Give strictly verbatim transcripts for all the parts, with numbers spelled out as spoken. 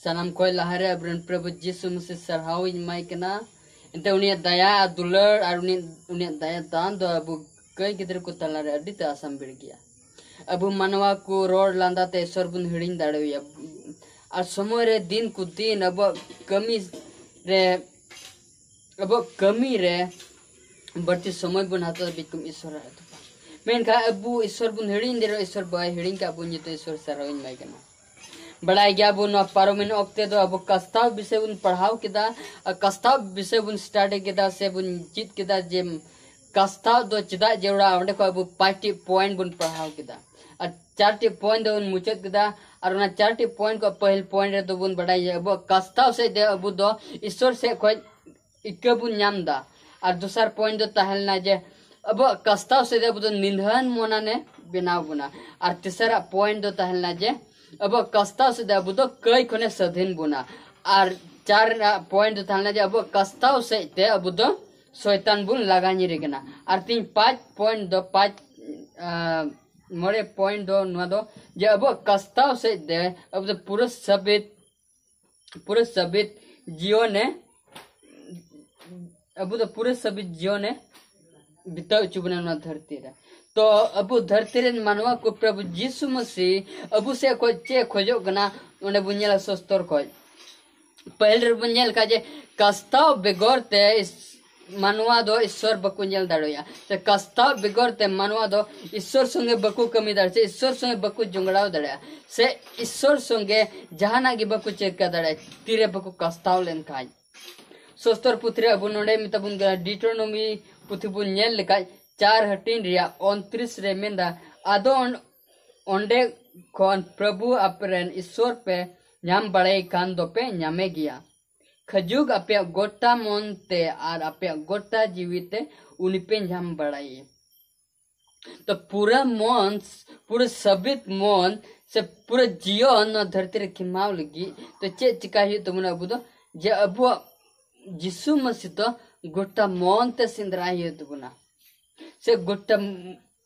ᱥᱟᱱᱟᱢ ᱠᱷᱚᱱ ᱞᱟᱦᱟᱨᱮ ᱟᱵᱚᱨᱮᱱ ᱯᱨᱚᱵᱷᱩ ᱡᱤᱥᱩ ᱢᱟᱥᱤ ᱥᱟᱨᱦᱟᱣ ᱤᱧ ᱮᱢᱟᱭ ᱠᱟᱱᱟ᱾ ᱮᱱᱛᱮ ᱩᱱᱤᱭᱟᱜ ᱫᱟᱭᱟ ᱟᱨ ᱫᱩᱞᱟᱹᱲ ᱟᱨ ᱩᱱᱤ, ᱩᱱᱤᱭᱟᱜ ᱫᱟᱭᱟ ᱫᱟᱱ ᱫᱚ ᱟᱵᱚ ᱠᱟᱹᱭ ᱜᱤᱫᱽᱨᱟᱹ ᱠᱚ ᱛᱟᱞᱟᱨᱮ ᱟᱹᱰᱤ ᱛᱮ ᱟᱥᱟᱢᱵᱤᱲ ᱜᱮᱭᱟ᱾ ᱟᱵᱚ ᱢᱟᱱᱣᱟ ᱠᱚ ᱨᱚᱲ ᱞᱟᱸᱫᱟ ᱛᱮ ᱤᱥᱚᱨ ᱵᱚᱱ ᱦᱤᱲᱤᱧ ᱫᱟᱲᱮᱣᱟᱭᱟ᱾ ᱟᱨ ᱥᱚᱢᱚᱭ ᱨᱮ ᱫᱤᱱ ᱠᱚ ᱫᱤᱱ ᱟᱵᱚᱣᱟᱜ ᱠᱟᱹᱢᱤ ᱨᱮ, ᱟᱵᱚᱣᱟᱜ ᱠᱟᱹᱢᱤ ᱨᱮ ᱵᱟᱹᱲᱛᱤ ᱥᱚᱢᱚᱭ ᱵᱚᱱ ᱦᱟᱛᱟᱣ ᱫᱟ ᱵᱤᱠᱚᱢ ᱤᱥᱚᱨ ᱟᱜ ᱫᱚ ᱵᱟᱝ᱾ ᱢᱮᱱᱠᱷᱟᱱ ᱟᱵᱚ ᱤᱥᱚᱨ ᱵᱚᱱ ᱦᱤᱲᱤᱧ ᱫᱟᱲᱮᱭᱟᱜᱼᱟ, ᱤᱥᱚᱨ ᱵᱟᱭ ᱦᱤᱲᱤᱧ ᱠᱟᱜ ᱵᱚᱱ, ᱱᱤᱛᱚᱜ ᱤᱥᱚᱨ ᱥᱟᱨᱦᱟᱣ ᱤᱧ ᱮᱢᱟᱭ ᱠᱟᱱᱟ᱾ ᱵᱟᱲᱟᱭ ᱜᱮᱭᱟᱵᱚᱱ, ᱱᱚᱣᱟ ᱯᱟᱨᱚᱢᱮᱱ ᱚᱠᱛᱮ ᱫᱚ ᱟᱵᱚ ᱠᱟᱥᱛᱟᱣ ᱵᱤᱥᱚᱭ ᱵᱚᱱ ᱯᱟᱲᱦᱟᱣ ᱠᱮᱫᱟ, ᱟᱨ ᱠᱟᱥᱛᱟᱣ ᱵᱤᱥᱚᱭ ᱵᱚᱱ ᱥᱴᱟᱰᱤ ᱠᱮᱫᱟ ᱥᱮ ᱵᱚᱱ ᱪᱮᱫ ᱠᱮᱫᱟ ᱡᱮ ᱠᱟᱥᱛᱟᱣ ᱫᱚ ᱪᱮᱫᱟᱜ ᱡᱟᱹᱨᱩᱲᱟ᱾ ᱚᱸᱰᱮ ᱠᱷᱚᱱ ᱟᱵᱚ ᱯᱟᱸᱪᱴᱤ ᱯᱚᱭᱮᱱᱴ ᱵᱚᱱ ᱯᱟᱲᱦᱟᱣ ᱠᱮᱫᱟ, ᱟᱨ ᱪᱟᱨᱴᱤ ᱯᱚᱭᱮᱱᱴ ᱫᱚᱵᱚᱱ ᱢᱩᱪᱟᱹᱫ ᱠᱮᱫᱟ᱾ ᱟᱨ ᱚᱱᱟ ᱪᱟᱨᱴᱤ ᱯᱚᱭᱮᱱᱴ ᱠᱚ ᱯᱟᱹᱦᱤᱞ ᱯᱚᱭᱮᱱᱴ ᱨᱮᱫᱚ ᱵᱚᱱ ᱵᱟᱰᱟᱭᱟ ᱟᱵᱚᱣᱟᱜ ᱠᱟᱥᱛᱟᱣ ᱥᱮᱫ ᱛᱮ ᱟᱵᱚ ᱫᱚ ᱤᱥᱚᱨ ᱥᱮᱫ ᱠᱷᱚᱱ ᱤᱠᱟᱹ ᱵᱚᱱ ᱧᱟᱢ ᱮᱫᱟ᱾ ᱟᱨ ᱫᱚᱥᱟᱨ ᱯᱚᱭᱮᱱᱴ ᱫᱚ ᱛᱟᱦᱮᱸ ᱞᱮᱱᱟ ᱡᱮ ᱟᱵᱚᱣᱟᱜ ᱠᱟᱥᱛᱟᱣ ᱥᱮᱫ ᱟᱵᱚ ᱫᱚ ᱱᱤᱫᱷᱟᱹᱱ ᱢᱚᱱᱟᱱᱮ ᱵᱮᱱᱟᱣ ᱵᱚᱱᱟ᱾ ᱟᱨ ᱛᱮᱥᱟᱨᱟᱜ ᱯᱚᱭᱮᱱᱴ ᱫᱚ ᱛᱟᱦᱮᱸ ᱞᱮᱱᱟ ᱡᱮ ᱟᱵᱚᱣᱟᱜ ᱠᱟᱥᱛᱟᱣ ᱥᱮᱫ ᱟᱵᱚ ᱫᱚ ᱠᱟᱹᱭ ᱠᱷᱚᱱᱮ ᱥᱟᱹᱫᱷᱤᱱ ᱵᱚᱱᱟ᱾ ᱟᱨ ᱪᱟᱨ ᱨᱮᱱᱟᱜ ᱯᱚᱭᱮᱱᱴ ᱫᱚ ᱛᱟᱦᱮᱸ ᱞᱮᱱᱟ ᱡᱮ ᱟᱵᱚᱣᱟᱜ ᱠᱟᱥᱛᱟᱣ ᱥᱮᱫ ᱛᱮ ᱟᱵᱚ ᱫᱚ ᱥᱚᱭᱛᱟᱱ ᱵᱚᱱ ᱞᱟᱜᱟ ᱧᱤᱨᱮ ᱠᱟᱱᱟ᱾ ᱟᱨ ᱛᱤᱦᱤᱧ ᱯᱟᱸᱪ ᱯᱚᱭᱮᱱᱴ ᱫᱚ ᱯᱟᱸᱪ, ᱟᱸ, ᱢᱚᱬᱮ ᱯᱚᱭᱮᱱᱴ ᱫᱚ ᱱᱚᱣᱟ ᱫᱚ ᱡᱮ ᱟᱵᱚᱣᱟᱜ ᱠᱟᱥᱛᱟᱣ ᱥᱮᱫ ᱛᱮ ᱟᱵᱚ ᱫᱚ ᱯᱩᱨᱟᱹ ᱥᱟᱹᱵᱤᱛ ᱯᱩᱨᱟᱹ ᱥᱟᱹᱵᱤᱛ ᱡᱤᱭᱚᱱᱮ, ᱟᱵᱚ ᱫᱚ ᱯᱩᱨᱟᱹ ᱥᱟᱹᱵᱤᱛ ᱡᱤᱭᱚᱱᱮ ᱵᱤᱛᱟᱹᱣ ᱦᱚᱪᱚ ᱵᱚᱱᱟ ᱱᱚᱣᱟ ᱫᱷᱟᱹᱨᱛᱤ ᱨᱮ᱾ ᱛᱚ ᱟᱵᱚ ᱫᱷᱟᱹᱨᱛᱤ ᱨᱮᱱ ᱢᱟᱱᱣᱟ ᱠᱚ ᱯᱨᱚᱵᱷᱩ ᱡᱤᱥᱩ ᱢᱟᱹᱥᱤ ᱟᱵᱚ ᱥᱮᱫ ᱠᱷᱚᱱ ᱪᱮᱫ ᱮ ᱠᱷᱚᱡᱚᱜ ᱠᱟᱱᱟ, ᱚᱸᱰᱮ ᱵᱚᱱ ᱧᱮᱞᱟ ᱥᱚᱥᱛᱚᱨ ᱠᱷᱚᱱ᱾ ᱯᱟᱹᱦᱤᱞ ᱨᱮᱵᱚᱱ ᱧᱮᱞ ᱠᱟᱜ ᱡᱮ ᱠᱟᱥᱛᱟᱣ ᱵᱮᱜᱚᱨ ᱛᱮ ᱤᱥ-, ᱢᱟᱱᱣᱟ ᱫᱚ ᱤᱥᱥᱚᱨ ᱵᱟᱠᱚ ᱧᱮᱞ ᱫᱟᱲᱮᱭᱟᱜᱼᱟ᱾ ᱥᱮ ᱠᱟᱥᱛᱟᱣ ᱵᱮᱜᱚᱨ ᱛᱮ ᱢᱟᱱᱣᱟ ᱫᱚ ᱤᱥᱥᱚᱨ ᱥᱚᱸᱜᱮ ᱵᱟᱠᱚ ᱠᱟᱹᱢᱤ ᱫᱟᱲᱮᱭᱟᱜᱼᱟ, ᱥᱮ ᱤᱥᱥᱚᱨ ᱥᱚᱸᱜᱮ ᱵᱟᱠᱚ ᱡᱚᱝᱜᱲᱟᱣ ᱫᱟᱲᱮᱭᱟᱜᱼᱟ, ᱥᱮ ᱤᱥᱥᱚᱨ ᱥᱚᱸᱜᱮ ᱡᱟᱦᱟᱱᱟᱜ ᱜᱮ ᱵᱟᱠᱚ ᱪᱤᱠᱟᱹ ᱫᱟᱲᱮᱭᱟᱜᱼᱟ, ᱛᱤᱨᱮ ᱵᱟᱠᱚ ᱠᱟᱥᱛᱟᱣ ᱞᱮᱱᱠᱷᱟᱱ᱾ ᱥᱚᱥᱛᱚᱨ ᱯᱩᱛᱷᱤ ᱨᱮ ᱟᱵᱚ ᱱᱚᱰᱮ ᱢᱮᱛᱟ ᱵᱚᱱ ᱠᱟᱱᱟ, ᱰᱤᱴᱨᱳᱱᱚᱢᱤ ᱯᱩᱛᱷᱤ ᱵᱚᱱ ᱧᱮᱞ ᱞᱮᱠᱷᱟᱡ ᱪᱟᱨ ᱦᱟᱹᱴᱤᱧ ᱨᱮᱭᱟᱜ ᱩᱱᱛᱨᱤᱥ ᱨᱮ ᱢᱮᱱᱫᱟ, ᱟᱫᱚ ᱚᱱ-, ᱚᱸᱰᱮ ᱠᱷᱚᱱ ᱯᱨᱚᱵᱷᱩ ᱟᱯᱮᱨᱮᱱ ᱤᱥᱥᱚᱨ ᱯᱮ ᱧᱟᱢ ᱵᱟᱲᱟᱭᱮ ᱠᱷᱟᱱ ᱫᱚᱯᱮ ᱧᱟᱢᱮ ᱜᱮᱭᱟ᱾ ᱠᱷᱟᱡᱩᱜ ᱟᱯᱮᱭᱟᱜ ᱜᱚᱴᱟ ᱢᱚᱱ ᱛᱮ ᱟᱨ ᱟᱯᱮᱭᱟᱜ ᱜᱚᱴᱟ ᱡᱤᱣᱤ ᱛᱮ ᱩᱱᱤ ᱯᱮ ᱧᱟᱢ ᱵᱟᱲᱟᱭᱮ᱾ ᱛᱚ ᱯᱩᱨᱟᱹ ᱢᱚᱱ, ᱯᱩᱨᱟᱹ ᱥᱟᱹᱵᱤᱛ ᱢᱚᱱ ᱥᱮ ᱯᱩᱨᱟᱹ ᱡᱤᱭᱚᱱ ᱱᱚᱣᱟ ᱫᱷᱟᱹᱨᱛᱤ ᱨᱮ ᱠᱷᱮᱢᱟᱣ ᱞᱟᱹᱜᱤᱫ ᱛᱚ ᱪᱮᱫ ᱪᱤᱠᱟᱭ ᱦᱩᱭᱩᱜ ᱛᱟᱵᱚᱱᱟ? ᱟᱵᱚ ᱫᱚ ᱡᱮ ᱟᱵᱚᱣᱟᱜ ᱡᱤᱥᱩ ᱢᱟᱹᱥᱤ ᱫᱚ ᱜᱚᱴᱟ ᱢᱚᱱ ᱛᱮ ᱥᱮᱸᱫᱽᱨᱟᱭ ᱦᱩᱭᱩᱜ ᱛᱟᱵᱚᱱᱟ, ᱥᱮ ᱜᱚᱴᱟ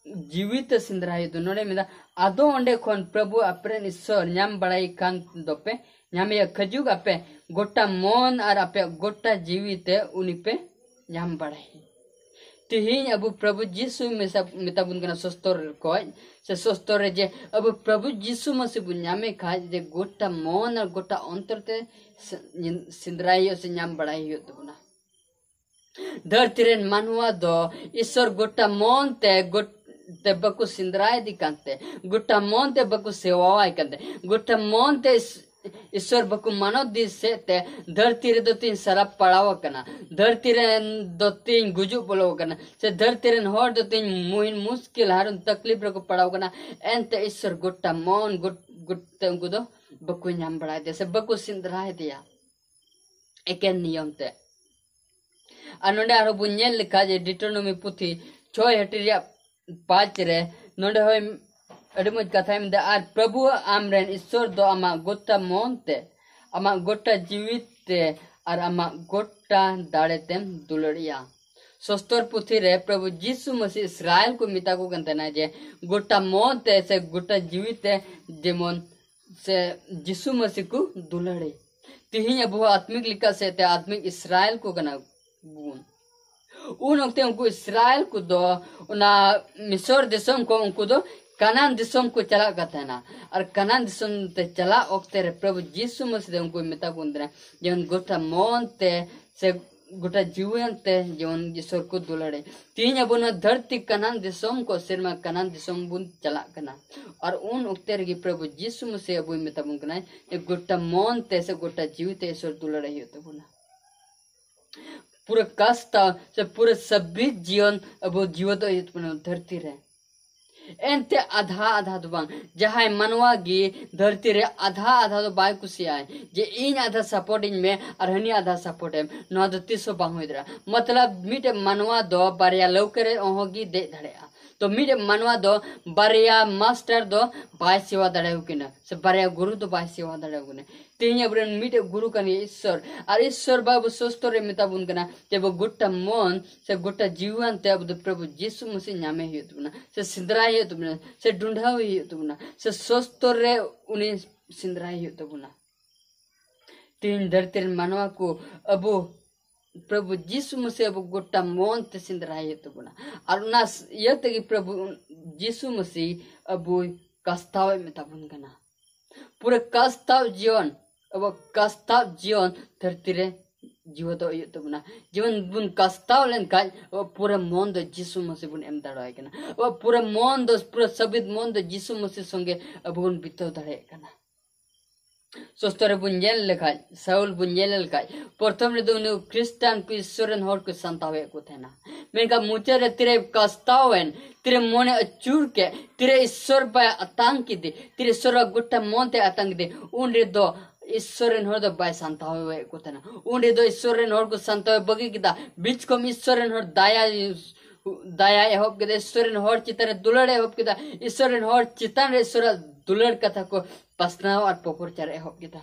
ᱡᱤᱣᱤ ᱛᱮ ᱥᱮᱸᱫᱽᱨᱟ ᱦᱩᱭᱩᱜ ᱫᱚ᱾ ᱱᱚᱰᱮ ᱢᱮᱱᱫᱟ, ᱟᱫᱚ ᱚᱸᱰᱮ ᱠᱷᱚᱱ ᱯᱨᱚᱵᱷᱩ ᱟᱯᱮᱨᱮᱱ ᱤᱥᱥᱚᱨ ᱧᱟᱢ ᱵᱟᱲᱟᱭ ᱠᱷᱟᱱ ᱫᱚᱯᱮ ᱧᱟᱢᱮᱭᱟ, ᱠᱷᱟᱹᱡᱩᱜ ᱟᱯᱮ ᱜᱚᱴᱟ ᱢᱚᱱ ᱟᱨ ᱟᱯᱮᱭᱟᱜ ᱜᱚᱴᱟ ᱡᱤᱣᱤ ᱛᱮ ᱩᱱᱤ ᱯᱮ ᱧᱟᱢ ᱵᱟᱲᱟᱭᱮᱭᱟ᱾ ᱛᱤᱦᱤᱧ ᱟᱵᱚ ᱯᱨᱚᱵᱷᱩ ᱡᱤᱥᱩ ᱢᱮᱥᱟ-, ᱢᱮᱛᱟ ᱵᱚᱱ ᱠᱟᱱᱟ ᱥᱚᱥᱛᱚᱨ ᱠᱷᱚᱡ, ᱥᱮ ᱥᱚᱥᱛᱚᱨ ᱨᱮ, ᱡᱮ ᱟᱵᱚ ᱯᱨᱚᱵᱷᱩ ᱡᱤᱥᱩ ᱢᱟᱥᱤ ᱵᱚᱱ ᱧᱟᱢᱮ ᱠᱷᱟᱡ, ᱡᱮ ᱜᱚᱴᱟ ᱢᱚᱱ ᱟᱨ ᱜᱚᱴᱟ ᱚᱱᱛᱚᱨ ᱛᱮ ᱥᱮ-, ᱧᱤ-, ᱥᱮᱸᱫᱽᱨᱟᱭ ᱦᱩᱭᱩᱜ ᱥᱮ ᱧᱟᱢ ᱵᱟᱲᱟᱭ ᱦᱩᱭᱩᱜ ᱛᱟᱵᱚᱱᱟ᱾ ᱫᱷᱟᱹᱨᱛᱤ ᱨᱮᱱ ᱢᱟᱱᱣᱟ ᱫᱚ ᱤᱥᱥᱚᱨ ᱜᱚᱴᱟ ᱢᱚᱱ ᱛᱮ ᱜᱚᱴ-, ᱛᱮ ᱵᱟᱠᱚ ᱥᱮᱸᱫᱽᱨᱟᱭᱮᱫᱮ ᱠᱟᱱᱛᱮ, ᱜᱚᱴᱟ ᱢᱚᱱ ᱛᱮ ᱵᱟᱠᱚ ᱥᱮᱣᱟᱣᱟᱭ ᱠᱟᱱᱛᱮ, ᱜᱚᱴᱟ ᱢᱚᱱ ᱛᱮ ᱤᱥ-, ᱤᱥᱥᱚᱨ ᱵᱟᱠᱚ ᱢᱟᱱᱚᱛ ᱫᱤ ᱥᱮᱫ ᱛᱮ ᱫᱷᱟᱹᱨᱛᱤ ᱨᱮᱫᱚ ᱛᱤᱧ ᱥᱟᱨᱟᱯ ᱯᱟᱲᱟᱣ ᱟᱠᱟᱱᱟ, ᱫᱷᱟᱹᱨᱛᱤ ᱨᱮᱱ ᱫᱚ ᱛᱤᱧ ᱜᱩᱡᱩᱜ ᱵᱚᱞᱚ ᱟᱠᱟᱱᱟ, ᱥᱮ ᱫᱷᱟᱹᱨᱛᱤ ᱨᱮᱱ ᱦᱚᱲ ᱫᱚ ᱛᱤᱧ ᱢᱩᱦᱤᱱ ᱢᱩᱥᱠᱤᱞ ᱦᱟᱨᱩᱱ ᱛᱟᱠᱞᱤᱯ ᱨᱮᱠᱚ ᱯᱟᱲᱟᱣ ᱟᱠᱟᱱᱟ᱾ ᱮᱱᱛᱮ ᱤᱥᱥᱚᱨ ᱜᱚᱴᱟ ᱢᱚᱱ ᱜᱚᱴ-, ᱜᱚᱴ-, ᱛᱮ ᱩᱱᱠᱩ ᱫᱚ ᱵᱟᱠᱚ ᱧᱟᱢ ᱵᱟᱲᱟᱭᱮᱫᱮᱭᱟ ᱥᱮ ᱵᱟᱠᱚ ᱥᱮᱸᱫᱽᱨᱟᱭᱮᱫᱮᱭᱟ ᱮᱠᱮᱱ ᱱᱤᱭᱚᱢ ᱛᱮ᱾ ᱟᱨ ᱱᱚᱰᱮ ᱟᱨᱦᱚᱸ ᱵᱚᱱ ᱧᱮᱞ ᱞᱮᱠᱷᱟᱡ ᱡᱮ ᱰᱤᱴᱨᱳᱱᱚᱢᱤ ᱯᱩᱛᱷᱤ ᱪᱷᱚᱭ ᱦᱟᱹᱴᱤᱧ ᱨᱮᱭᱟᱜ ᱯᱟᱸᱪ ᱨᱮ ᱱᱚᱰᱮ ᱦᱚᱸ ᱟᱹᱰᱤ ᱢᱚᱡᱽ ᱠᱟᱛᱷᱟᱭ ᱢᱮᱱᱫᱟ, "ᱟᱨ ᱯᱨᱚᱵᱷᱩ ᱟᱢᱨᱮᱱ ᱤᱥᱥᱚᱨ ᱫᱚ ᱟᱢᱟᱜ ᱜᱚᱴᱟ ᱢᱚᱱ ᱛᱮ, ᱟᱢᱟᱜ ᱜᱚᱴᱟ ᱡᱤᱣᱤ ᱛᱮ ᱟᱨ ᱟᱢᱟᱜ ᱜᱚᱴᱟ ᱫᱟᱲᱮ ᱛᱮᱢ ᱫᱩᱞᱟᱹᱲᱮᱭᱟ᱾" ᱥᱚᱥᱛᱚᱨ ᱯᱩᱛᱷᱤ ᱨᱮ ᱯᱨᱚᱵᱷᱩ ᱡᱤᱥᱩ ᱢᱟᱥᱤ ᱤᱥᱨᱟᱭᱮᱞ ᱠᱚ ᱢᱮᱛᱟ ᱠᱚ ᱠᱟᱱ ᱛᱟᱦᱮᱱᱟ ᱡᱮ ᱜᱚᱴᱟ ᱢᱚᱱ ᱛᱮ ᱥᱮ ᱜᱚᱴᱟ ᱡᱤᱣᱤ ᱛᱮ ᱡᱮᱢᱚᱱ ᱥᱮ ᱡᱤᱥᱩ ᱢᱟᱹᱥᱤ ᱠᱚ ᱫᱩᱞᱟᱹᱲᱮ᱾ ᱛᱤᱦᱤᱧ ᱟᱵᱚ ᱦᱚᱸ ᱟᱛᱢᱤᱠ ᱞᱮᱠᱟ ᱥᱮ ᱛᱮ ᱟᱛᱢᱤᱠ ᱤᱥᱨᱟᱭᱮᱞ ᱠᱚ ᱠᱟᱱᱟ ᱵᱚᱱ᱾ ᱩᱱ ᱚᱠᱛᱮ ᱩᱱᱠᱩ ᱤᱥᱨᱟᱭᱮᱞ ᱠᱚᱫᱚ ᱚᱱᱟ ᱢᱤᱥᱚᱨ ᱫᱤᱥᱚᱢ ᱠᱷᱚᱱ ᱩᱱᱠᱩ ᱫᱚ ᱠᱟᱱᱟᱱ ᱫᱤᱥᱚᱢ ᱠᱚ ᱪᱟᱞᱟᱜ ᱠᱟᱱ ᱛᱟᱦᱮᱱᱟ᱾ ᱟᱨ ᱠᱟᱱᱟᱱ ᱫᱤᱥᱚᱢ ᱛᱮ ᱪᱟᱞᱟᱜ ᱚᱠᱛᱮ ᱨᱮ ᱯᱨᱚᱵᱷᱩ ᱡᱤᱥᱩ ᱢᱟᱹᱥᱤ ᱫᱚ ᱩᱱᱠᱩᱭ ᱢᱮᱛᱟ ᱠᱚ ᱠᱟᱱ ᱛᱟᱦᱮᱱᱟ ᱡᱮ ᱜᱚᱴᱟ ᱢᱚᱱ ᱛᱮ ᱥᱮ ᱜᱚᱴᱟ ᱡᱤᱣᱤᱭᱟᱱ ᱛᱮ ᱡᱮᱢᱚᱱ ᱤᱥᱚᱨ ᱠᱚ ᱫᱩᱞᱟᱹᱲᱮ᱾ ᱛᱤᱦᱤᱧ ᱟᱵᱚ ᱱᱚᱣᱟ ᱫᱷᱟᱹᱨᱛᱤ ᱠᱟᱱᱟᱱ ᱫᱤᱥᱚᱢ ᱠᱚ ᱥᱮᱨᱢᱟ ᱠᱟᱱᱟᱱ ᱫᱤᱥᱚᱢ ᱵᱚᱱ ᱪᱟᱞᱟᱜ ᱠᱟᱱᱟ᱾ ᱟᱨ ᱩᱱ ᱚᱠᱛᱮ ᱨᱮᱜᱮ ᱯᱨᱚᱵᱷᱩ ᱡᱤᱥᱩ ᱢᱟᱹᱥᱤ ᱟᱵᱚᱭ ᱢᱮᱛᱟ ᱵᱚᱱ ᱠᱟᱱᱟᱭ ᱡᱮ ᱜᱚᱴᱟ ᱢᱚᱱ ᱛᱮ ᱥᱮ ᱜᱚᱴᱟ ᱡᱤᱣᱤ ᱛᱮ ᱤᱥᱚᱨ ᱫᱩᱞᱟᱹᱲᱮ ᱦᱩᱭᱩᱜ ᱛᱟᱵᱚᱱᱟ᱾ ᱯᱩᱨᱟᱹ ᱠᱟᱥᱛᱟ ᱥᱮ ᱯᱩᱨᱟᱹ ᱥᱟᱵᱤᱛ ᱡᱤᱭᱚᱱ ᱟᱵᱚ ᱡᱤᱣᱮᱫᱚᱜ ᱦᱩᱭᱩᱜ ᱛᱟᱵᱚᱱᱟ ᱫᱷᱟᱹᱨᱛᱤ ᱨᱮ᱾ ᱮᱱᱛᱮ ᱟᱫᱷᱟ ᱟᱫᱷᱟ ᱫᱚ ᱵᱟᱝ, ᱡᱟᱦᱟᱸᱭ ᱢᱟᱱᱣᱟ ᱜᱮ ᱫᱷᱟᱹᱨᱛᱤ ᱨᱮ ᱟᱫᱷᱟ ᱟᱫᱷᱟ ᱫᱚ ᱵᱟᱭ ᱠᱩᱥᱤᱭᱟᱜᱼᱟ ᱡᱮ ᱤᱧ ᱟᱫᱷᱟ ᱥᱟᱯᱳᱨᱴ ᱤᱧ ᱢᱮ ᱟᱨ ᱦᱟᱹᱱᱤ ᱟᱫᱷᱟ ᱥᱟᱯᱳᱨᱴ ᱮᱢ, ᱱᱚᱣᱟ ᱫᱚ ᱛᱤᱥ ᱦᱚᱸ ᱵᱟᱝ ᱦᱩᱭ ᱫᱟᱲᱮᱭᱟᱜᱼᱟ᱾ ᱢᱚᱛᱞᱚᱵ ᱢᱤᱫᱴᱮᱡ ᱢᱟᱱᱣᱟ ᱫᱚ ᱵᱟᱨᱭᱟ ᱞᱟᱹᱣᱠᱟᱹ ᱨᱮ ᱚᱦᱚᱸ ᱜᱮ ᱫᱮᱡ ᱫᱟᱲᱮᱭᱟᱜᱼᱟ᱾ ᱛᱚ ᱢᱤᱫᱴᱮᱡ ᱢᱟᱱᱣᱟ ᱫᱚ ᱵᱟᱨᱭᱟ ᱢᱟᱥᱴᱟᱨ ᱫᱚ ᱵᱟᱭ ᱥᱮᱵᱟ ᱫᱟᱲᱮᱭᱟᱠᱚ ᱠᱟᱱᱟ, ᱥᱮ ᱵᱟᱨᱭᱟ ᱜᱩᱨᱩ ᱫᱚ ᱵᱟᱭ ᱥᱮᱵᱟ ᱫᱟᱲᱮᱭᱟᱠᱚ ᱠᱟᱱᱟ᱾ ᱛᱮᱦᱮᱧ ᱟᱵᱚᱨᱮᱱ ᱢᱤᱫᱴᱮᱡ ᱜᱩᱨᱩ ᱠᱟᱱ ᱜᱮᱭᱟ ᱤᱥᱥᱚᱨ, ᱟᱨ ᱤᱥᱥᱚᱨ ᱵᱟᱵᱩ ᱥᱚᱥᱛᱚᱨ ᱨᱮ ᱢᱮᱛᱟ ᱵᱚᱱ ᱠᱟᱱᱟ ᱡᱮ ᱟᱵᱚ ᱜᱚᱴᱟ ᱢᱚᱱ ᱥᱮ ᱜᱚᱴᱟ ᱡᱤᱣᱟᱱ ᱛᱮ ᱟᱵᱚ ᱫᱚ ᱯᱨᱚᱵᱷᱩ ᱡᱤᱥᱩ ᱢᱟᱹᱥᱤ ᱧᱟᱢᱮ ᱦᱩᱭᱩᱜ ᱛᱟᱵᱚᱱᱟ, ᱥᱮ ᱥᱮᱸᱫᱽᱨᱟᱭ ᱦᱩᱭᱩᱜ ᱛᱟᱵᱚᱱᱟ, ᱥᱮ ᱰᱩᱸᱰᱷᱟᱣ ᱦᱩᱭᱩᱜ ᱛᱟᱵᱚᱱᱟ, ᱥᱮ ᱥᱚᱥᱛᱚᱨ ᱨᱮ ᱩᱱᱤ ᱥᱮᱸᱫᱽᱨᱟᱭ ᱦᱩᱭᱩᱜ ᱛᱟᱵᱚᱱᱟ᱾ ᱛᱮᱦᱮᱧ ᱫᱷᱟᱹᱨᱛᱤ ᱨᱮᱱ ᱢᱟᱱᱣᱟ ᱠᱚ ᱟᱵᱚ ᱯᱨᱚᱵᱷᱩ ᱡᱤᱥᱩ ᱢᱟᱹᱥᱤ ᱟᱵᱚ ᱜᱚᱴᱟ ᱢᱚᱱ ᱛᱮ ᱥᱮᱸᱫᱽᱨᱟᱭ ᱦᱩᱭᱩᱜ ᱛᱟᱵᱚᱱᱟ, ᱟᱨ ᱚᱱᱟ ᱤᱭᱟᱹ ᱛᱮᱜᱮ ᱯᱨᱚᱵᱷᱩ ᱡᱤᱥᱩ ᱢᱟᱹᱥᱤ ᱟᱵᱚᱭ ᱠᱟᱥᱛᱟᱣ ᱮ ᱢᱮᱛᱟ ᱵᱚᱱ ᱠᱟᱱᱟ᱾ ᱯᱩᱨᱟᱹ ᱠᱟᱥᱛᱟᱣ ᱡᱤᱭᱚᱱ, ᱟᱵᱚ ᱠᱟᱥᱛᱟᱣ ᱡᱤᱭᱚᱱ ᱫᱷᱟᱹᱨᱛᱤ ᱨᱮ ᱡᱤᱣᱮᱫᱚᱜ ᱦᱩᱭᱩᱜ ᱛᱟᱵᱚᱱᱟ᱾ ᱡᱮᱢᱚᱱ ᱵᱚᱱ ᱠᱟᱥᱛᱟᱣ ᱞᱮᱱᱠᱷᱟᱱ ᱟᱵᱚ ᱯᱩᱨᱟᱹ ᱢᱚᱱ ᱫᱚ ᱡᱤᱥᱩ ᱢᱟᱹᱥᱤ ᱵᱚᱱ ᱮᱢ ᱫᱟᱲᱮᱣᱟᱭ ᱠᱟᱱᱟ᱾ ᱟᱵᱚ ᱯᱩᱨᱟᱹ ᱢᱚᱱ ᱫᱚ, ᱯᱩᱨᱟᱹ ᱥᱟᱹᱵᱤᱛ ᱢᱚᱱ ᱫᱚ ᱡᱤᱥᱩ ᱢᱟᱹᱥᱤ ᱥᱚᱸᱜᱮ ᱟᱵᱚ ᱵᱚᱱ ᱵᱤᱛᱟᱹᱣ ᱫᱟᱲᱮᱭᱟᱜ ᱠᱟᱱᱟ᱾ ᱥᱚᱥᱛᱚ ᱨᱮᱵᱚᱱ ᱧᱮᱞ ᱞᱮᱠᱷᱟᱡ, ᱥᱟᱣᱩᱞ ᱵᱚᱱ ᱧᱮᱞ ᱞᱮᱠᱷᱟᱡ, ᱯᱨᱚᱛᱷᱚᱢ ᱨᱮᱫᱚ ᱩᱱᱤ ᱠᱷᱨᱤᱥᱴᱟᱱ ᱠᱚ ᱤᱥᱥᱚᱨ ᱨᱮᱱ ᱦᱚᱲ ᱠᱚ ᱥᱟᱱᱛᱟᱣᱮᱫ ᱠᱚ ᱛᱟᱦᱮᱱᱟ, ᱢᱮᱱᱠᱷᱟᱱ ᱢᱩᱪᱟᱹᱫ ᱨᱮ ᱛᱤᱨᱮ ᱠᱟᱥᱛᱟᱣ ᱮᱱ, ᱛᱤᱨᱮ ᱢᱚᱱᱮ ᱟᱹᱪᱩᱨ ᱠᱮᱫ, ᱛᱤᱨᱮ ᱤᱥᱥᱚᱨ ᱵᱟᱭ ᱟᱛᱟᱝ ᱠᱮᱫᱮ, ᱛᱤᱨᱮ ᱤᱥᱥᱚᱨᱟᱜ ᱜᱚᱴᱟ ᱢᱚᱱ ᱛᱮ ᱟᱛᱟᱝ ᱠᱮᱫᱮ, ᱩᱱ ᱨᱮᱫᱚ ᱤᱥᱥᱚᱨ ᱨᱮᱱ ᱦᱚᱲ ᱫᱚ ᱵᱟᱭ ᱥᱟᱱᱛᱟᱣᱮᱫ ᱠᱚ ᱛᱟᱦᱮᱱᱟ᱾ ᱩᱱ ᱨᱮᱫᱚ ᱤᱥᱥᱚᱨ ᱨᱮᱱ ᱦᱚᱲ ᱠᱚ ᱥᱟᱱᱛᱟᱣ ᱵᱟᱹᱜᱤ ᱠᱮᱫᱟ᱾ ᱵᱤᱪ ᱠᱷᱚᱱ ᱤᱥᱥᱚᱨ ᱨᱮᱱ ᱦᱚᱲ ᱫᱟᱭᱟ, ᱫᱟᱭᱟ ᱮᱦᱚᱵ ᱠᱮᱫᱟ, ᱤᱥᱥᱚᱨ ᱨᱮᱱ ᱦᱚᱲ ᱪᱮᱛᱟᱱ ᱨᱮ ᱫᱩᱞᱟᱹᱲ ᱮᱦᱚᱵ ᱠᱮᱫᱟ, ᱤᱥᱥᱚᱨ ᱨᱮᱱ ᱦᱚᱲ ᱪᱮᱛᱟᱱ ᱨᱮ ᱤᱥᱥᱚᱨᱟᱜ ᱫᱩᱞᱟᱹᱲ ᱠᱟᱛᱷᱟ ᱠᱚ ᱯᱟᱥᱱᱟᱣ ᱟᱨ ᱯᱚᱯᱨᱪᱟᱨ ᱮᱦᱚᱵ ᱠᱮᱫᱟ᱾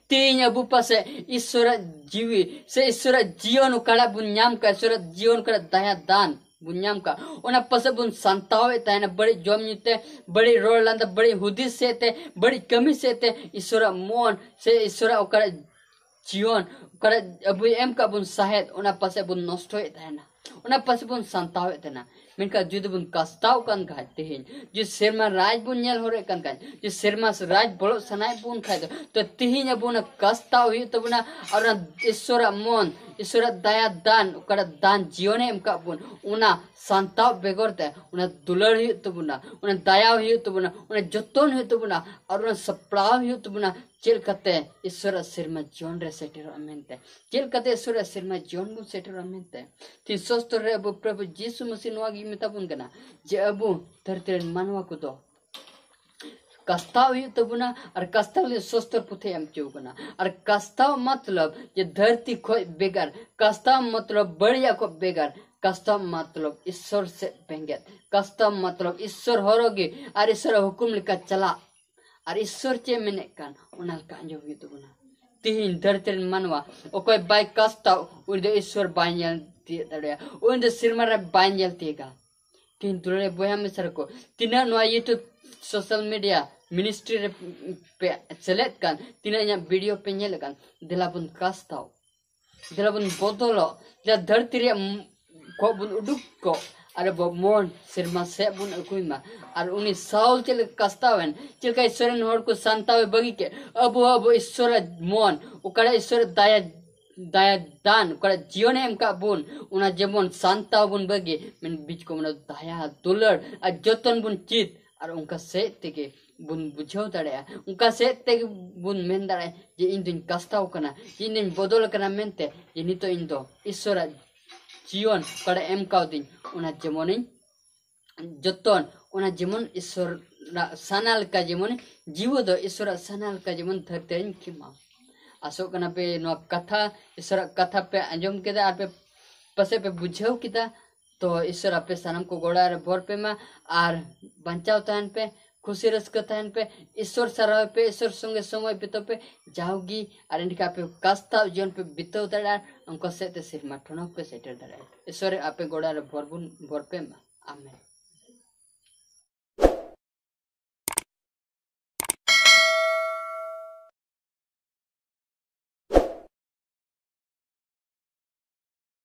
ᱛᱮᱦᱮᱧ ᱟᱵᱚ ᱯᱟᱥᱮ ᱤᱥᱥᱚᱨᱟᱜ ᱡᱤᱣᱤ ᱥᱮ ᱤᱥᱥᱚᱨᱟᱜ ᱡᱤᱭᱚᱱ ᱚᱠᱟᱴᱟᱜ ᱵᱚᱱ ᱧᱟᱢ ᱠᱟᱜ, ᱤᱥᱥᱚᱨᱟᱜ ᱡᱤᱭᱚᱱ ᱚᱠᱟᱴᱟᱜ ᱫᱟᱭᱟ ᱫᱟᱱ ᱵᱚᱱ ᱧᱟᱢ ᱠᱟᱜ, ᱚᱱᱟ ᱯᱟᱥᱮ ᱵᱚᱱ ᱥᱟᱱᱛᱟᱣᱮᱫ ᱛᱟᱦᱮᱱᱟ ᱵᱟᱹᱲᱤᱡ ᱡᱚᱢ ᱧᱩ ᱛᱮ, ᱵᱟᱹᱲᱤᱡ ᱨᱚᱲ ᱞᱟᱸᱫᱟ, ᱵᱟᱹᱲᱤᱡ ᱦᱩᱫᱤᱥ ᱥᱮᱫ ᱛᱮ, ᱵᱟᱹᱲᱤᱡ ᱠᱟᱹᱢᱤ ᱥᱮᱫ ᱛᱮ᱾ ᱤᱥᱥᱚᱨᱟᱜ ᱢᱚᱱ ᱥᱮ ᱤᱥᱥᱚᱨᱟᱜ ᱚᱠᱟᱴᱟᱜ ᱡᱤᱭᱚᱱ, ᱚᱠᱟᱴᱟᱜ ᱟᱵᱚᱭ ᱮᱢ ᱠᱟᱜ ᱵᱚᱱ ᱥᱟᱦᱮᱫ, ᱚᱱᱟ ᱯᱟᱥᱮ ᱵᱚᱱ ᱱᱚᱥᱴᱚᱭᱮᱫ ᱛᱟᱦᱮᱱᱟ, ᱚᱱᱟ ᱯᱟᱥᱮ ᱵᱚᱱ ᱥᱟᱱᱛᱟᱣᱮᱫ ᱛᱟᱦᱮᱱᱟ᱾ ᱢᱮᱱᱠᱷᱟᱱ ᱡᱩᱫᱤ ᱵᱚᱱ ᱠᱟᱥᱛᱟᱣ ᱠᱟᱱ ᱠᱷᱟᱡ, ᱛᱮᱦᱮᱧ ᱡᱩᱫᱤ ᱥᱮᱨᱢᱟ ᱨᱟᱡᱽ ᱵᱚᱱ ᱧᱮᱞ ᱦᱚᱨᱮᱫ ᱠᱟᱱ ᱠᱷᱟᱡ, ᱡᱩᱫᱤ ᱥᱮᱨᱢᱟ ᱨᱟᱡᱽ ᱵᱚᱞᱚᱜ ᱥᱟᱱᱟᱭᱮᱫ ᱵᱚᱱ ᱠᱷᱟᱡ ᱫᱚ, ᱛᱚ ᱛᱮᱦᱮᱧ ᱟᱵᱚ ᱚᱱᱟ ᱠᱟᱥᱛᱟᱣ ᱦᱩᱭᱩᱜ ᱛᱟᱵᱚᱱᱟ᱾ ᱟᱨ ᱚᱱᱟ ᱤᱥᱥᱚᱨᱟᱜ ᱢᱚᱱ, ᱤᱥᱥᱚᱨᱟᱜ ᱫᱟᱭᱟ ᱫᱟᱱ, ᱚᱠᱟᱴᱟᱜ ᱫᱟᱱ ᱡᱤᱭᱚᱱᱮ ᱮᱢ ᱠᱟᱜ ᱵᱚᱱ, ᱚᱱᱟ ᱥᱟᱱᱛᱟᱣ ᱵᱮᱜᱚᱨ ᱛᱮ ᱚᱱᱟ ᱫᱩᱞᱟᱹᱲ ᱦᱩᱭᱩᱜ ᱛᱟᱵᱚᱱᱟ, ᱚᱱᱟ ᱫᱟᱭᱟ ᱦᱩᱭᱩᱜ ᱛᱟᱵᱚᱱᱟ, ᱚᱱᱟ ᱡᱚᱛᱚᱱ ᱦᱩᱭᱩᱜ ᱛᱟᱵᱚᱱᱟ, ᱟᱨ ᱚᱱᱟ ᱥᱟᱯᱲᱟᱣ ᱦᱩᱭᱩᱜ ᱛᱟᱵᱚᱱᱟ᱾ ᱪᱮᱫ ᱞᱮᱠᱟᱛᱮ ᱤᱥᱥᱚᱨᱟᱜ ᱥᱮᱨᱢᱟ ᱡᱤᱭᱚᱱ ᱨᱮ ᱥᱮᱴᱮᱨᱚᱜᱼᱟ ᱢᱮᱱᱛᱮ, ᱪᱮᱫ ᱞᱮᱠᱟᱛᱮ ᱤᱥᱥᱚᱨᱟᱜ ᱥᱮᱨᱢᱟ ᱡᱤᱭᱚᱱ ᱵᱚᱱ ᱥᱮᱴᱮᱨᱚᱜᱼᱟ ᱢᱮᱱᱛᱮ᱾ ᱛᱤᱦᱤᱧ ᱥᱚᱥᱛᱚᱨ ᱨᱮ ᱟᱵᱚ ᱯᱨᱚᱵᱷᱩ ᱡᱤᱥᱩ ᱢᱟᱹᱥᱤ ᱱᱚᱣᱟ ᱜᱮ ᱢᱮᱛᱟ ᱵᱚᱱ ᱠᱟᱱᱟ ᱡᱮ ᱟᱵᱚ ᱫᱷᱟᱹᱨᱛᱤ ᱨᱮᱱ ᱢᱟᱱᱣᱟ ᱠᱚᱫᱚ ᱠᱟᱥᱛᱟᱣ ᱦᱩᱭᱩᱜ ᱛᱟᱵᱚᱱᱟ, ᱟᱨ ᱠᱟᱥᱛᱟᱣ ᱞᱟᱹᱜᱤᱫ ᱥᱚᱥᱛᱚᱨ ᱯᱩᱛᱷᱤ ᱮᱢ ᱦᱚᱪᱚ ᱠᱟᱱᱟ᱾ ᱟᱨ ᱠᱟᱥᱛᱟᱣ ᱢᱚᱛᱞᱚᱵ ᱡᱮ ᱫᱷᱟᱹᱨᱛᱤ ᱠᱷᱚᱡ ᱵᱮᱜᱟᱨ, ᱠᱟᱥᱛᱟᱣ ᱢᱚᱛᱞᱚᱵ ᱵᱟᱹᱲᱤᱡᱟᱜ ᱠᱷᱚᱡ ᱵᱮᱜᱟᱨ, ᱠᱟᱥᱛᱟᱣ ᱢᱚᱛᱞᱚᱵ ᱤᱥᱥᱚᱨ ᱥᱮᱫ ᱵᱮᱸᱜᱮᱫ, ᱠᱟᱥᱛᱟᱣ ᱢᱚᱛᱞᱚᱵ ᱤᱥᱥᱚᱨ ᱦᱚᱨᱚᱜ ᱜᱮ ᱟᱨ ᱤᱥᱥᱚᱨᱟᱜ ᱦᱩᱠᱩᱢ ᱞᱮᱠᱟ ᱪᱟᱞᱟᱜ, ᱟᱨ ᱤᱥᱥᱚᱨ ᱪᱮᱫ ᱮ ᱢᱮᱱᱮᱫ ᱠᱟᱱ ᱚᱱᱟ ᱞᱮᱠᱟ ᱟᱸᱡᱚᱢ ᱦᱩᱭᱩᱜ ᱛᱟᱵᱚᱱᱟ᱾ ᱛᱤᱦᱤᱧ ᱫᱷᱟᱹᱨᱛᱤ ᱨᱮᱱ ᱢᱟᱱᱣᱟ ᱚᱠᱚᱭ ᱵᱟᱭ ᱠᱟᱥᱛᱟᱣ, ᱩᱱᱤ ᱫᱚ ᱤᱥᱥᱚᱨ ᱵᱟᱭ ᱧᱮᱞ ᱛᱤᱭᱳᱜ ᱫᱟᱲᱮᱭᱟᱜᱼᱟ, ᱩᱱᱤ ᱫᱚ ᱥᱮᱨᱢᱟ ᱨᱮ ᱵᱟᱭ ᱧᱮᱞ ᱛᱤᱭᱳᱜᱟ᱾ ᱛᱤᱦᱤᱧ ᱫᱩᱞᱟᱹᱲᱤᱭᱟᱹ ᱵᱚᱭᱦᱟ ᱢᱤᱥᱨᱟ ᱠᱚ, ᱛᱤᱱᱟᱹᱜ ᱱᱚᱣᱟ YouTube, social media ministry ᱨᱮ ᱯᱮ ᱥᱮᱞᱮᱫ ᱠᱟᱱ, ᱛᱤᱱᱟᱹᱜ ᱤᱧᱟᱹᱜ video ᱯᱮ ᱧᱮᱞ ᱠᱟᱱ, ᱫᱮᱞᱟ ᱵᱚᱱ ᱠᱟᱥᱛᱟᱣ, ᱫᱮᱞᱟ ᱵᱚᱱ ᱵᱚᱫᱚᱞᱚᱜ, ᱫᱮᱞᱟ ᱫᱷᱟᱹᱨᱛᱤ ᱨᱮᱭᱟᱜ ᱢ-, ᱠᱷᱚᱡ ᱵᱚᱱ ᱩᱰᱩᱠ ᱠᱚᱜ, ᱟᱨ ᱟᱵᱚ ᱢᱚᱱ ᱥᱮᱨᱢᱟ ᱥᱮᱫ ᱵᱚᱱ ᱟᱹᱜᱩᱭ ᱢᱟ᱾ ᱟᱨ ᱩᱱᱤ ᱥᱟᱣᱩᱞ ᱪᱮᱫ ᱞᱮᱠᱟ ᱠᱟᱥᱛᱟᱣ ᱮᱱ, ᱪᱮᱫ ᱞᱮᱠᱟ ᱤᱥᱥᱚᱨ ᱨᱮᱱ ᱦᱚᱲ ᱠᱚ ᱥᱟᱱᱛᱟᱣ ᱮ ᱵᱟᱹᱜᱤ ᱠᱮᱫ, ᱟᱵᱚ ᱦᱚᱸ ᱟᱵᱚ ᱤᱥᱥᱚᱨᱟᱜ ᱢᱚᱱ, ᱚᱠᱟᱨᱮ ᱤᱥᱥᱚᱨ ᱫᱟᱭᱟ, ᱫᱟᱭᱟ ᱫᱟᱱ, ᱚᱠᱟᱨᱮ ᱡᱤᱭᱚᱱᱮ ᱮᱢ ᱠᱟᱜ ᱵᱚᱱ, ᱚᱱᱟ ᱡᱮᱢᱚᱱ ᱥᱟᱱᱛᱟᱣ ᱵᱚᱱ ᱵᱟᱹᱜᱤ, ᱢᱮᱱ ᱵᱤᱪ ᱠᱚ ᱢᱟᱱᱮ ᱫᱟᱭᱟ ᱫᱩᱞᱟᱹᱲ ᱟᱨ ᱡᱚᱛᱚᱱ ᱵᱚᱱ ᱪᱮᱫ, ᱟᱨ ᱚᱱᱠᱟ ᱥᱮᱫ ᱛᱮᱜᱮ ᱵᱚᱱ ᱵᱩᱡᱷᱟᱹᱣ ᱫᱟᱲᱮᱭᱟᱜᱼᱟ, ᱚᱱᱠᱟ ᱥᱮᱫ ᱛᱮᱜᱮ ᱵᱚᱱ ᱢᱮᱱ ᱫᱟᱲᱮᱭᱟᱜᱼᱟ ᱡᱮ ᱤᱧ ᱫᱚᱧ ᱠᱟᱥᱛᱟᱣ ᱠᱟᱱᱟ, ᱡᱮ ᱤᱧ ᱫᱚᱧ ᱵᱚᱫᱚᱞ ᱠᱟᱱᱟ ᱢᱮᱱᱛᱮ, ᱡᱮ ᱱᱤᱛᱚᱜ ᱤᱧ ᱫᱚ ᱤᱥᱥᱚᱨᱟᱜ ᱡᱤᱭᱚᱱ ᱚᱠᱟᱨᱮ ᱮᱢ ᱠᱟᱣᱫᱤᱧ, ᱚᱱᱟ ᱡᱮᱢᱚᱱᱤᱧ ᱡᱚᱛᱚᱱ, ᱚᱱᱟ ᱡᱮᱢᱚᱱ ᱤᱥᱥᱚᱨᱟᱜ ᱥᱟᱱᱟ ᱞᱮᱠᱟ, ᱡᱮᱢᱚᱱ ᱡᱤᱣᱤ ᱫᱚ ᱤᱥᱥᱚᱨᱟᱜ ᱥᱟᱱᱟ ᱞᱮᱠᱟ ᱡᱮᱢᱚᱱ ᱫᱷᱟᱹᱨᱛᱤ ᱨᱮᱧ ᱠᱷᱮᱢᱟᱣ᱾ ᱟᱥᱚᱜ ᱠᱟᱱᱟ ᱯᱮ ᱱᱚᱣᱟ ᱠᱟᱛᱷᱟ, ᱤᱥᱥᱚᱨᱟᱜ ᱠᱟᱛᱷᱟ ᱯᱮ ᱟᱸᱡᱚᱢ ᱠᱮᱫᱟ ᱟᱨ ᱯᱮ ᱯᱟᱥᱮᱡ ᱯᱮ ᱵᱩᱡᱷᱟᱹᱣ ᱠᱮᱫᱟ᱾ ᱛᱚ ᱤᱥᱥᱚᱨ ᱟᱯᱮ ᱥᱟᱱᱟᱢ ᱠᱚ ᱜᱚᱲᱚ ᱨᱮ ᱵᱷᱚᱨ ᱯᱮ ᱢᱟ, ᱟᱨ ᱵᱟᱧᱪᱟᱣ ᱛᱟᱦᱮᱱ ᱯᱮ, ᱠᱷᱩᱥᱤ ᱨᱟᱹᱥᱠᱟᱹ ᱛᱟᱦᱮᱱ ᱯᱮ, ᱤᱥᱥᱚᱨ ᱥᱟᱨᱦᱟᱣ ᱯᱮ, ᱤᱥᱥᱚᱨ ᱥᱚᱸᱜᱮ ᱥᱚᱢᱚᱭ ᱵᱤᱛᱟᱹᱣ ᱯᱮ, ᱡᱟᱣᱜᱮ ᱟᱨ ᱮᱸᱰᱮᱠᱷᱟᱱ ᱟᱯᱮ ᱠᱟᱥᱛᱟᱣ ᱡᱤᱭᱚᱱ ᱯᱮ ᱵᱤᱛᱟᱹᱣ ᱫᱟᱲᱮᱭᱟᱜᱼᱟ, ᱚᱱᱠᱟ ᱥᱮᱫ ᱛᱮ ᱥᱮᱨᱢᱟ ᱴᱷᱚᱱᱚᱠ ᱯᱮ ᱥᱮᱴᱮᱨ ᱫᱟᱲᱮᱭᱟᱜᱼᱟ᱾ ᱤᱥᱥᱚᱨ ᱟᱯᱮ ᱜᱚᱲᱚ ᱨᱮ ᱵᱷᱚᱨ ᱵᱚᱱ, ᱵᱷᱚᱨ ᱯᱮ ᱢᱟ᱾ ᱟᱢᱮᱱ᱾